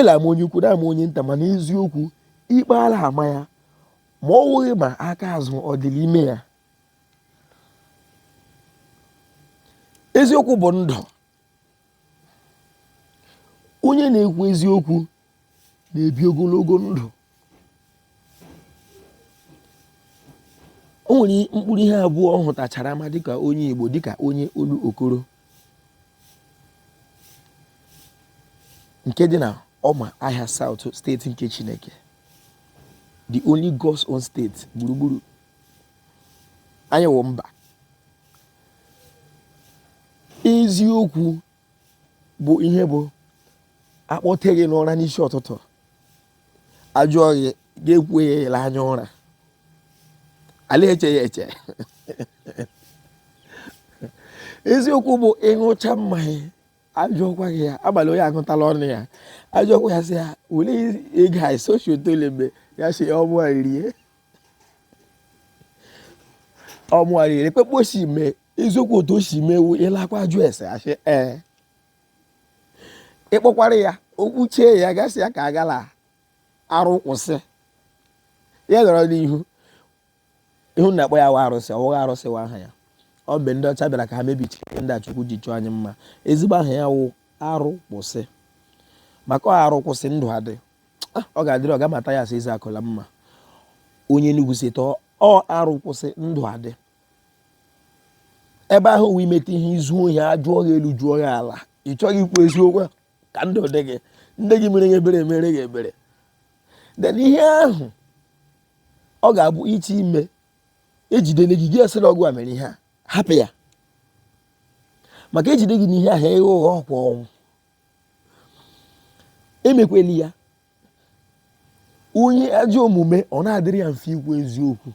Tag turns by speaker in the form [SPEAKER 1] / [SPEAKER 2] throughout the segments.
[SPEAKER 1] Ikpe la ama onye ukwu na-ama onye nta, mana eziokwu ikpe ala ama ya ma ọ wụghị ma aka azụ ọ dịla ime ya. Eziokwu bụ ndụ. Onye na-ekwu eziokwu na-ebi ogologo ndụ. O nwere mkpụrụ ihe abụọ ọ hụtachara ama dịka onye Igbo, dịka onye Olokoro nke dị na Ọma Ahịa South, steeti nke Chineke, the only God's own state gburugburu anyị wụ mba. Eziokwu bụ ihe bụ akpọte gị n'ụra n'isi ụtụtụ, ajụọ gị, ga-ekwu ya ele anya ụra ala eche ya eche. Eziokwu bụ ịṅụcha mmanya, ajụọkwa gị ya abalị, onye agụtala ọnụ ya, ajụọkwa ya sị ya were ego a sochi otole mgbe ya si ọmụ rie ọmụ rie ekpekpe o si mee. Eziokwu otu o si mewu ịlakwa ajụ ese asị ee ịkpọkwara ya okwu chee ya gasị ya ka agala arụ kwụsị ya nọrọ n'ihu ihu na-akpọ ya wa arụsị. Ọwụghị arụsị wa aha ya. Ọ mgbe ndị ọcha bịara ka ha mebichi ndị a Chukwu ji chọọ anyị mma. Ezigbo aha ya wụ arụ kwụsị, maka ọ arụ kwụsị ndụ adị. Ọ ga-adịrị ọga mata ya asị eze akụla mma onye Enugu si tọọ ọ arụ kwụsị ndụ adị. Ebe ahụ wee imeta ihe izu ohi, ajụọ gị elu jụọ gị ala, ị chọghị ikwu eziokwu ka ndụ dị gị, ndị gị mere gị ebere emere gị ebere. Then ihe ahụ ọ ga-abụ iche ime ejidele gị, gị asị na ọgụ a mere ihe a, hapụ ya, maka ejide gị n'ihe ahụ ịgha ụgha ọkwa ọnwụ emekweli ya. Onye ajọ omume ọ na-adịrị ya mfe ikwu eziokwu,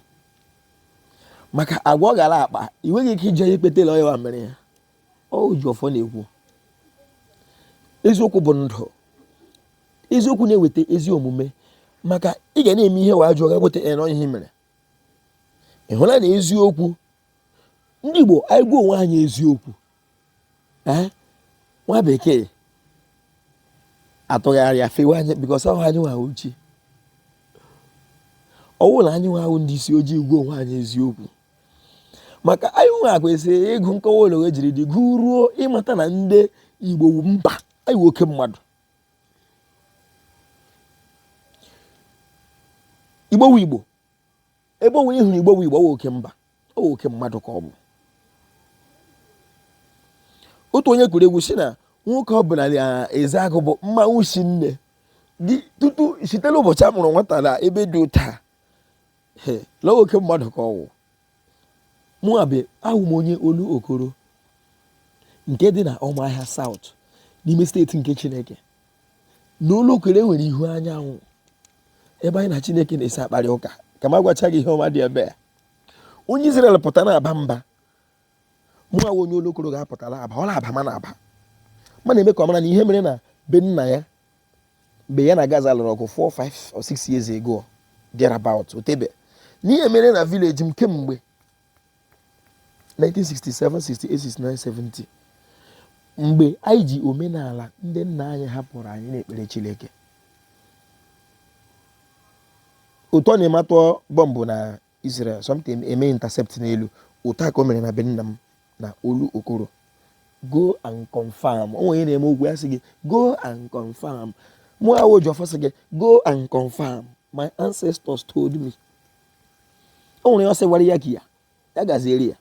[SPEAKER 1] maka agwa ọ gara akpa, ị nweghị ike ije ikpetela ọya mere ya. Ọ ji ọfọ na-ekwu eziokwu bụ ndụ. Eziokwu na-eweta ezi omume, maka ị ga na-eme ihe wee ajụọ ga nweta eno ihe mere. Ị hụla na eziokwu ndị Igbo anyị gwa onwe anyị eziokwu, ee nwa bekee atụgharịa fewe anyị because ahụ anyị nwa uchi ọwụ na anyị nwa ahụ ndị isi ojii gwa onwe anyị eziokwu, maka anyị nwa kwesịrị ịgụ nkọwa ologo jiri dị gụruo ịmata na ndị Igbo wu mba anyị wụ oke mmadụ. Igbo wu Igbo, ebe onwe ịhụrụ Igbo wu Igbo, ọ wụ oke mba, ọ wụ oke mmadụ ka ọ bụ. Otu onye kwuru egwu si na nwoke ọbụla na-eze agụ bụ mmanwụ si nne dị tutu site n'ụbọchị a mụrụ nwata na ebe dị ụta na oke mmadụ ka ọ wụ. Mụnwa bụ ahụ m onye Olokoro nke dị na Ọmahịa South n'ime steeti nke Chineke. Na Olokoro enwere ihu anyanwụ ebe anyị na Chineke na-esi akparị ụka. Ka m agwacha gị ihe ọma dị ebe a. Onye Israel pụta na-aba mba, mụnwa onye Olokoro ga-apụtara aba ọla aba ma na-aba ma na-eme ka ọ mara na ihe mere na be nna ya mgbe ya na Gaza lụrụ ọgụ 4, 5 or 6 years ago thereabout, otebe n'ihe mere na village m kemgbe 1967, 68, 69, 70, mgbe anyị ji omenala ndị nna anyị hapụrụ anyị na-ekpere Chineke. Ụtọ na-ematụ bọmbụ na Israel, something eme intercept n'elu ụtọ a ka o mere na be nna m na Olokoro. Go and confirm. O nwere na-eme okwu ya sị gị go and confirm. Mụ awụ Ojiọfọ sị gị go and confirm. My ancestors told me. O nwere ọsị gwara ya ka ya ya gaziere ya.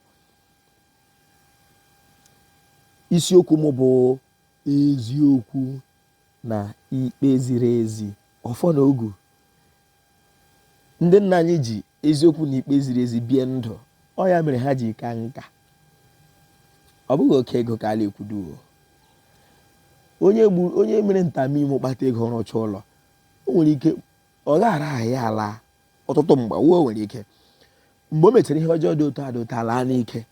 [SPEAKER 1] Isiokwu m bụ eziokwu na ikpe ziri ezi, ọfọ na ogu. Ndị nna anyị ji eziokwu na ikpe ziri ezi bie ndụ, ọ ya mere ha ji ka nka. Ọ bụghị oke ego ka a na-ekwudo. Onye mere ntamimo kpata ego rụcha ụlọ, o nwere ike ọ gaghara ahụ ya ala ọtụtụ mgbe o nwere ike mgbe o mechara ihe ọjọọ dị otu a dị otu ala n'ike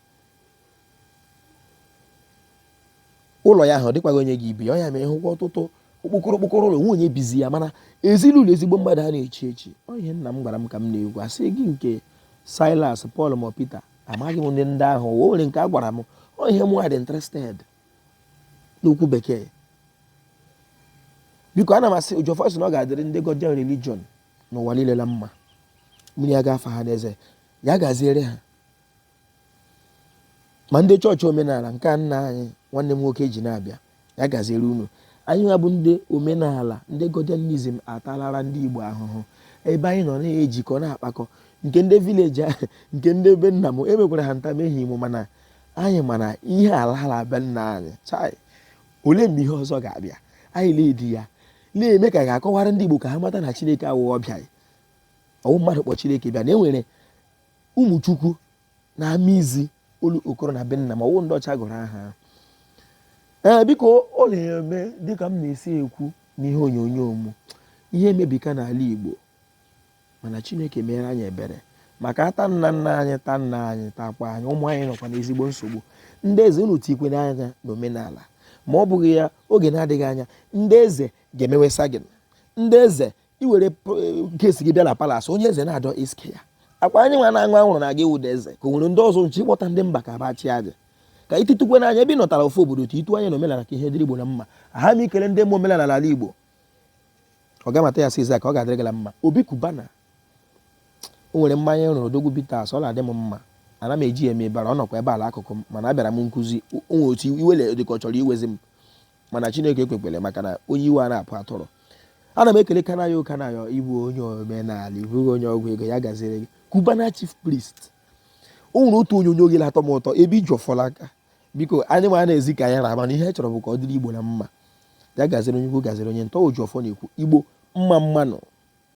[SPEAKER 1] ụlọ ya ahụ ọ dịkwaghị onye gị ibi. Ọ ya mere hụkwa ọtụtụ okpokoro okpokoro ụlọ nwe onye bizi ya, mana ezinụlọ ezigbo mmadụ a na-echi echi. Ọ ihe nna m gwara m ka m na-ekwu. Asị gị nke Silas, Paul ma Peter, amaghị m ndị ndị ahụ. O nwere nke a gwara m, ọ ihe mụ dị interested n'okwu bekee. Biko, ana m asị Ojiọfọ sị na ọ ga-adịrị ndị Godian Religion n'ụwa niile la mma. Mmiri aga afa ha n'eze, ya gaziere ha. Ma ndị chọọchị omenala nke a nna anyị nwanne m nwoke ji na-abịa, ya gaziere unu. Anyị nwa bụ ndị omenala, ndị Godianism atalara ndị Igbo ahụhụ. Ebe anyị nọ na-ejikọ na-akpakọ nke ndị village ahụ, nke ndị be nna m emekwara ha ntamehie imo, mana anyị mana ihe alala be nna anyị. Chai, olee mgbe ihe ọzọ ga-abịa? Anyị na-edi ya, na-eme ka ga-akọwara ndị Igbo ka ha mata na Chineke awụghị ọbịa, ọwụ mmadụ kpọ Chineke bịa, na e nwere ụmụ Chukwu na Amaezi olu okoro na be nna m, ọwụ ndị ọcha gụrụ aha. Ee, biko, ọ na-eme dịka m na-esi ekwu n'ihe onyonyo m, ihe emebika n'ala Igbo, mana Chineke mere anyị ebere maka ata nna nna anyị, ta nna anyị, takwa anyị, ụmụ anyị nọkwa n'ezigbo nsogbu. Ndị eze, unu tikwe n'anya n'omenala, ma ọ bụghị ya, oge na-adịghị anya ndị eze ga-emewe sagin. Ndị eze iwere case gị bịa na palace, onye eze na-adọ iske ya akwa. Anyị nwa na-aṅụ anwụrụ na-aga iwuda eze ka o nwere ndị ọzọ nche ịkpọta ndị mba ka ba chi aja ka ititukwe n'anya ebe ị nọtara ofu obodo otu itu anya na omenala ka ihe dịrị Igbo na mma. Ha ma ikele ndị eme omenala n'ala Igbo. Ọ ga-amata ya sị ka ọ ga-adịrị gị na mma. Obi Cubana, o nwere mmanya rụrụ Odogwu Bitters, ọ na-adị m mma, ana m eji ya eme ịbara. Ọ nọkwa ebe ala akụkụ m, mana abịara m nkụzi. O nwere otu iwele dị ka ọ chọrọ iwezi m, mana Chineke ekwekwele, maka na onye iwe a na-apụ atụrụ. Ana m ekele Kanayo Kanayo, ịbụ onye omenala, ịbụghị onye ọgwụ ego, ya gaziere gị. Cubana Chief Priest, o nwere otu onyonyo gị na-atọ m ụtọ ebe iji ọfọla aka. Biko, anyị ma na-ezi ka anyị na-ama na ihe chọrọ bụ ka ọ dịrị Igbo na mma. Ya gaziri onye ukwu, gaziri onye nta. Oji ọfọ na-ekwu, Igbo mma mmanụ.